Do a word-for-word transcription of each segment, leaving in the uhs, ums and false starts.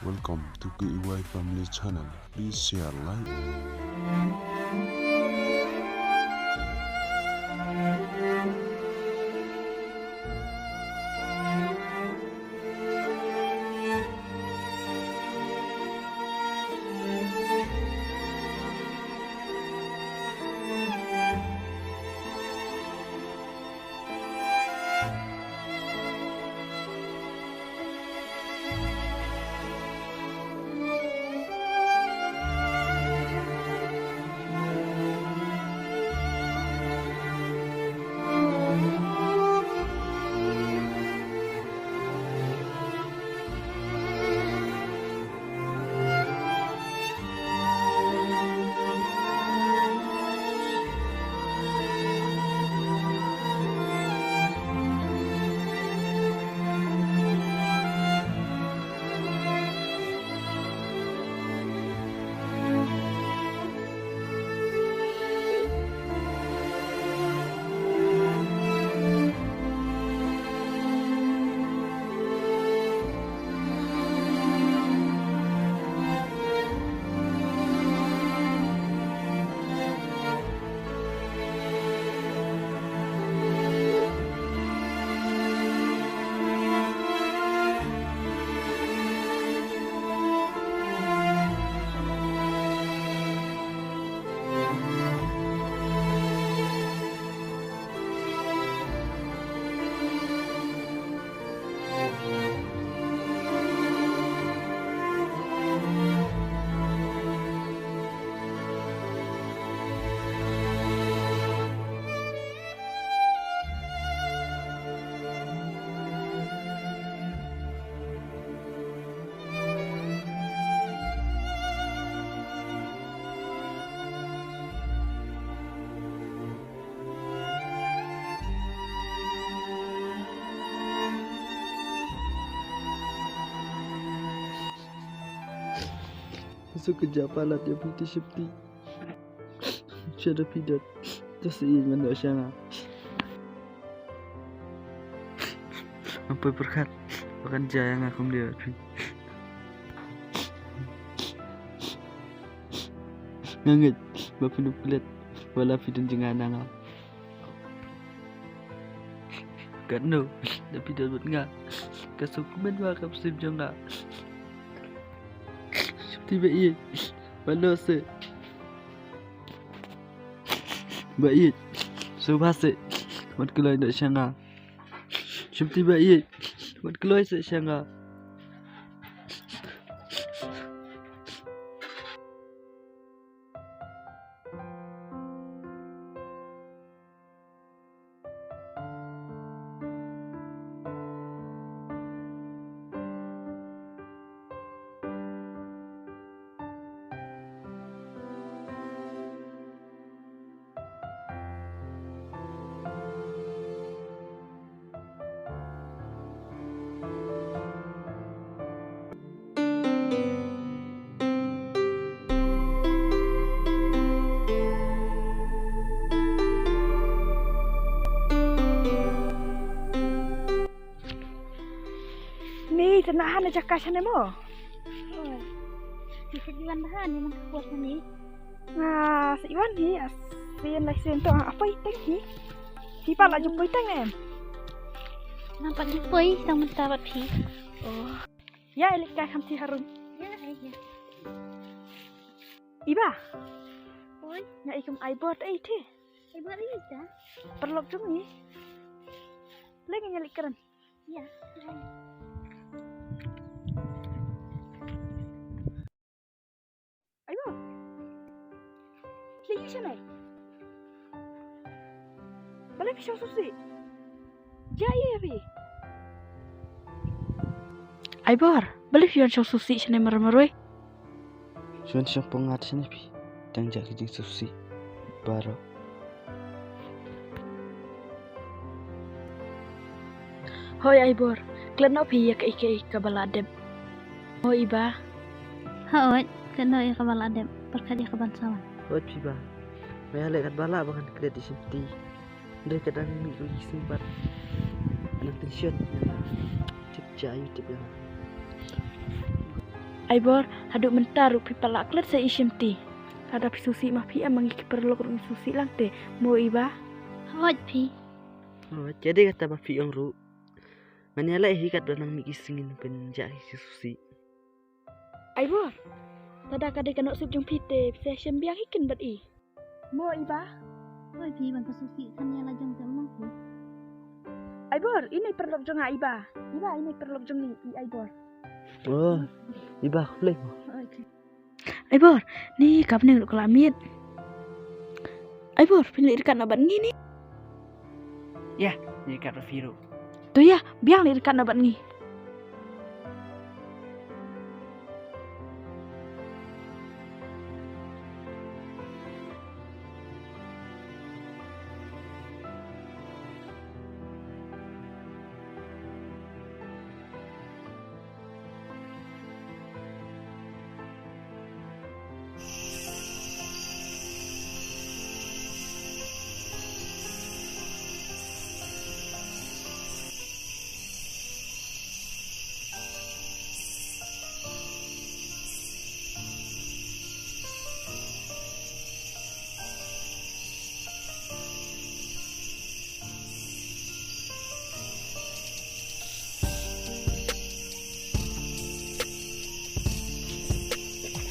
Welcome to K E Y Family Channel. Please share, like. Suk kejap palat ïa phi te Shepti. Sha da phi dot. Te sa ïeit man dot sha nga. Ngam poi pyrkhat ba kan jia ïa nga kumne bad phi. Nga ngeit ba phin ym klet ba la phi don jingïaid na nga. Katno da phi don bad nga ka sngewkmen ba ka pyrshim jong nga. Shepti ba ïeit, ba noh seh. Ba ïeit, sngewbha seh. Wat kloi noh sha nga. Shepti ba ïeit, wat kloi seh sha nga. Ni, te na ha na jaka shane mo? Oi. Ni sa wan ba ha ni man ka kuat ni. Nga sa wan hi, as sien lai sien to, apa iteng hi? Hi pa la ju poi teng em? Nampak ju poi tang mynta bad phi. Oh. Ïa, leit kai kham ti harum. Ïa, ïa. Iba. Oi. Nga i kum ai bor ei ti. Ai bor ei ta. Paralok jong ngi. Lei ngi ïa leit kren. Ïa. Ayo. Lei ïa shane. Balei phi shong sngewsih? Jia ïa phi. Ai bor, balei phi wan shong sngewsih shane marwei marwei? Shu wan shong pyngngad shane phi. Tang jia ki jingsngewsih baroh. Hooid ai bor, klet noh phi ïa kaei kaei kaba la dep. Hooid i ba. Hooid, klet noh ïa kaba la dep, pyrkhat ïa kaban sa wan. Hooid phi ba. Me ha leh katba lah ba ngan klet ïa Shepti. Hynrei ka dang mih kawei ki sngi pat. Nang tension ïa nga. Tip jia aïu tip ïa nga. Ai bor, haduh mynta ruh phi pat la klet sa i shimti. Lada phi sngewsih ma phi em, ma ngi ki paralok ruh ngi sngewsih lang te. Mo i ba? Hooid phi. Hooid, ïa dei kata ba phi ong ruh. Ngan ïaleh hi katba nang mih ki sngi, pynjah hi ki sngewsih. Ai bor, lada ka dei ka nongbsep jong phi te, phi sa shem biang hi kin bad i. Mo i ba? Hooid phi, ban phi sngewsih, kan ïa la jong te mo phi. Ai bor, ine i paralok jong nga i ba. I ba, ine i paralok jong ngi, i ai bor. Oh, i ba, khublei mo. Hooid phi. Ai bor, ni ka bneng ruh ka la miet. Ai bor, phin leit ryngkat noh bad ngi ni. Ïa, ngi ryngkat bad phi ruh. To ïa, biang leit ryngkat noh bad ngi.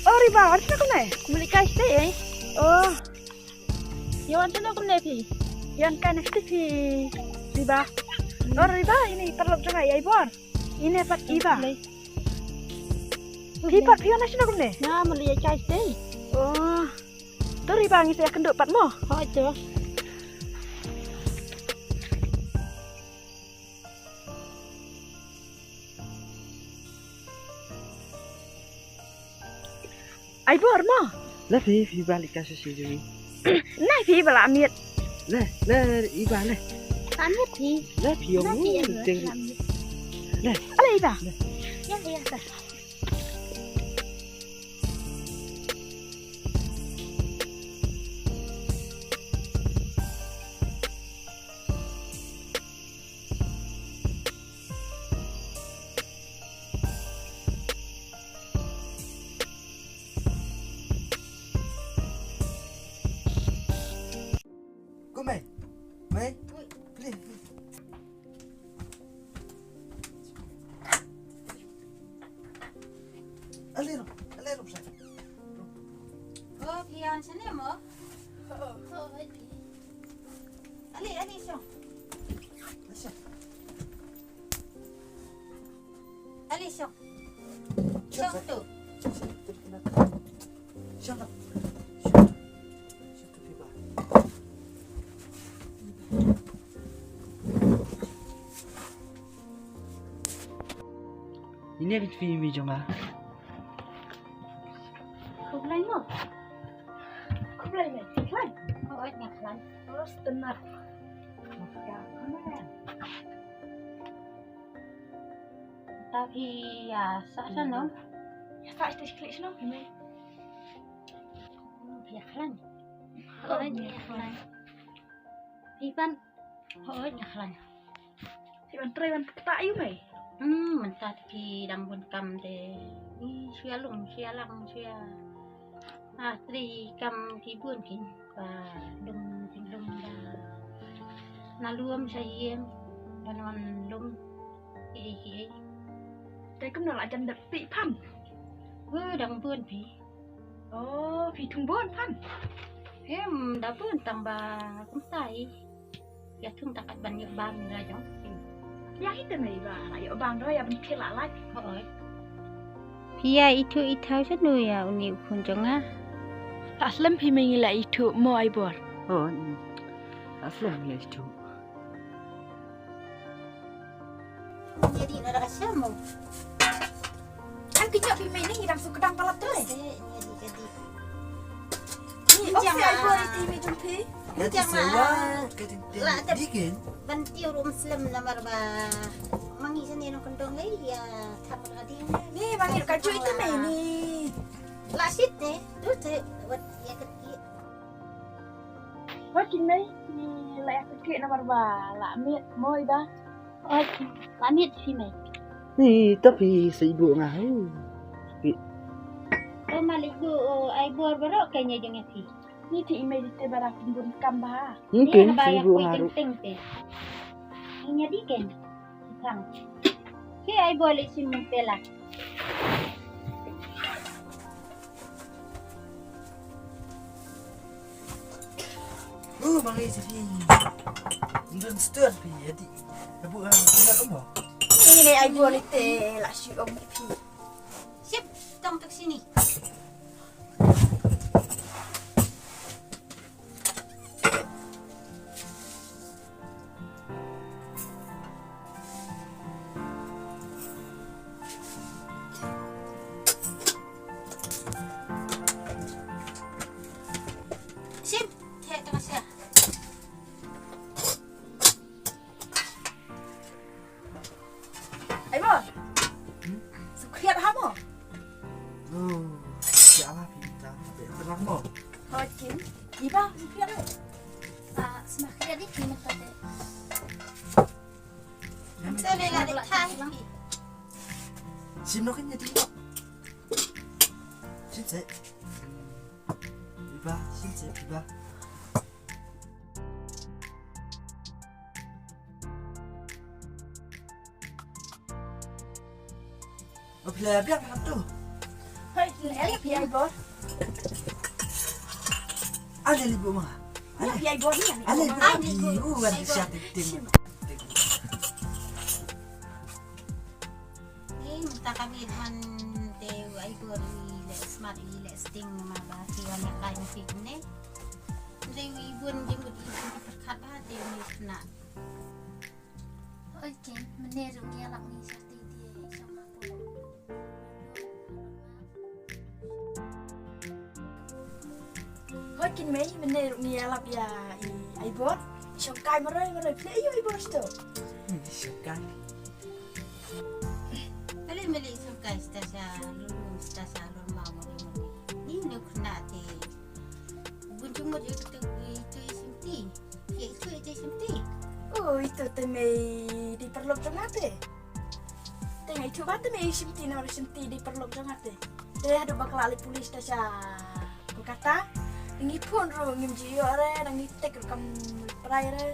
Oh, Riba, wan sini kumne. Kumne kai sini, eh? Oh. Ïa wan sini kumne phi. Ïa wan kai sini phi. Riba. Oh, Riba, ine i paralok jong nga i Aibor. Ine pat i ba. Phi pat phi wan sini kumne. Nga mali ïa kai sini. Oh. To Riba, ngi sa ïakynduh pat mo. Hooid to. Aibor mo. Le phi, phi ba leit kai shisha jong ngi. Nai phi ba la miet. Le, le, i ba le. La miet phi. Le phi ong. Le phi ong, le. Le. Ale i ba. Le. Ïa, ïa, ta. Ko Mei. Mei. Ui. Pli. Ale ro, ale ro sa. Oh, phi wan shane mo? Oh, oh, ale. Ale, ale shong. Ale shong. Ale shong. Shong tu. Shong tu. Shong tu. Shong tu phi ba. Ine ka jong phi i mei jong nga. Khublei mo. Khublei mei. Khublei. Oh, oi, nga khlaiñ. Terus tenar. Maka, mana? Ta phi ïa sah shano? Ïa sah ita shi khlieh shano phi mei? Phi ïa khlaiñ. Oi, ïa khlaiñ. Phi pan. Hooid, nga khlaiñ. Phi ban trei ban ktah ïa u mei? Hmm, mynta te phi dang bun kam te. Ngi shu ïa lum, shu ïa lang, shu ïa. Ah, trei kam ki bun ki. Ba lum, ki lum ba. Na lum sha ïing. Ban wan lum. Ki, ki. Te kumno la jan dep phi phan? Wah, dang bun phi. Oh, phi thung bun phan? Em, da bun tang ba kumta i. Ïa thung tang kat ban ïoh bam da jong. Ïa hi te mei ba la ïoh bam da ïa ban phi la lai. Hooid. Phi ïa ithuh ithaw shano ïa une u khun jong nga? La slem phi mei ngi la ithuh mo Aibor. Hooid. La slem ngi la ithuh. Ngi dih na da ka shem mo. Ai, kynjoh phi mei ni, ngi dang shu kdang palat tu, eh. Ngi dih, ngi dih. Ni, ok, phi ai bor iti mei jong phi. Ngi dih sewa, ka ding ding. Ban tiew ruh slem namar ba ma ngi shane nongkyndong lei ïa thap ka ding. Ni, ma ngi ka jui iti mei ni. La shit ne, tu te wat ïa ka dih. Wat kin mei, ni la ïa ka dih namar ba la miet mo i ba. Oi, la miet phi mei. Ni, to phi sa ibu nga hu. Phi, Malik bu, oh, ai bor baroh ka nya jong ati. Ni ti i mei di te bara pun bun kam ba. Mungkin. Ni ba ya sibuk koi haru. Teng teng te. Inya di ken. Sang. Ki ai bor le sim pela. Oh, mangi sini. Ndun stur pi ati. Abu ah, kena kamu. Ini ai bor le te la shi om pi. Sip, tong tak sini. Sim, khe tong sia. Ai mo. Hmm? Sukriat ha mo. Oh, ya lah pinta. Tenang mo. Hokin. Iba sukriat. Sa smakriat di kini kate. Yang sini lah dah. Sim no kan jadi mo. Sim se. Iba, sim se iba. Apa lagi yang satu? Hei, lagi ya bor. Ada libu mah. Ada ya bor ni. Ada libu. Ada libu. Uh, ada siap tim. Ni mynta ka miet man te u ai bor i leh smart i leh sting ma ba ti wan ïa kai fit ne. Te u i bun jingmut i bun pyrkhat ba te u miet na. Oi ken, mynne ruh ngi ïalap ngi sha te te shong ha polo. Hoi kin mei, mynne ruh ngi ïalap ïa i Aibor. Shong kai maroi maroi, pynleh ïa i Aibor sto. Hmm, shong kai. Pynleh meli shong kai sta sha lulu sta sha lulu ma maroi maroi. Ni nuk na te. Bun jumut ïa kata itu isim ti. Ïa itu itu isim ti. Oh, itu te mei di paralok jong nga te. Te nga ithuh ba te mei i shimti namar i shimti dei paralok jong nga te. Te haduh ba ka la leit police ta sha Kolkata. Ngi phone ruh ngim ju ïoh re, ngi text ruh kam reply re.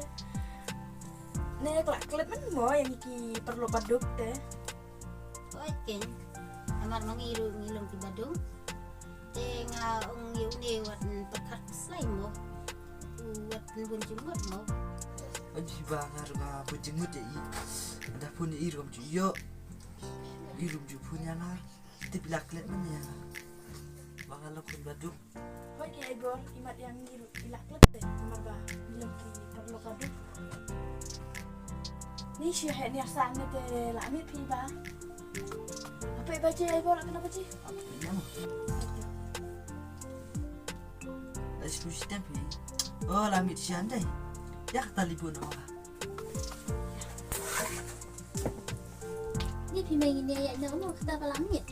Ne ka la klet man mo ïa ngi ki paralok baduk te. Oi ken. Namar ma ngi ruh ngi long ki baduk. Te nga ong ïa une wat pyrkhat slai mo. U wat bun jingmut mo. Aji ba nga ruh nga bun jingmut ïa i. Ada phone ïa i ruh kam ju ïoh. I ruh ju phone ïa nga. Te phi la klet man ïa nga. Ba nga long khun baduk. Hoi ki Aibor, i mat ïa ngi ruh i la klet te. Namar ba ngi long ki paralok baduk. Ni shu heh niar sa ne te la mih phi ba. Apa i baje Aibor, la kena baje? Apa i nama? Ai shu stem phi. Oh, la mih shan dai. Ïa kata libu na ma. Ni phi mei ngin ïa ïa mo kata ba la mih.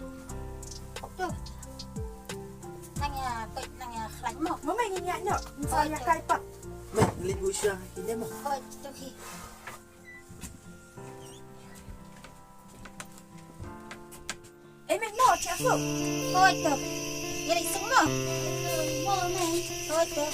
To. Nang ïa koi nang ïa khlaiñ mo. Mo mei ngin ïa ïa. Mo sa ïa kai pat. Mei libu sha ngin ïa mo. Hoi to hi. Em, em, no, chia suk. Hoi to. Ïa ri suk mo. Mo, mo. Hoi to.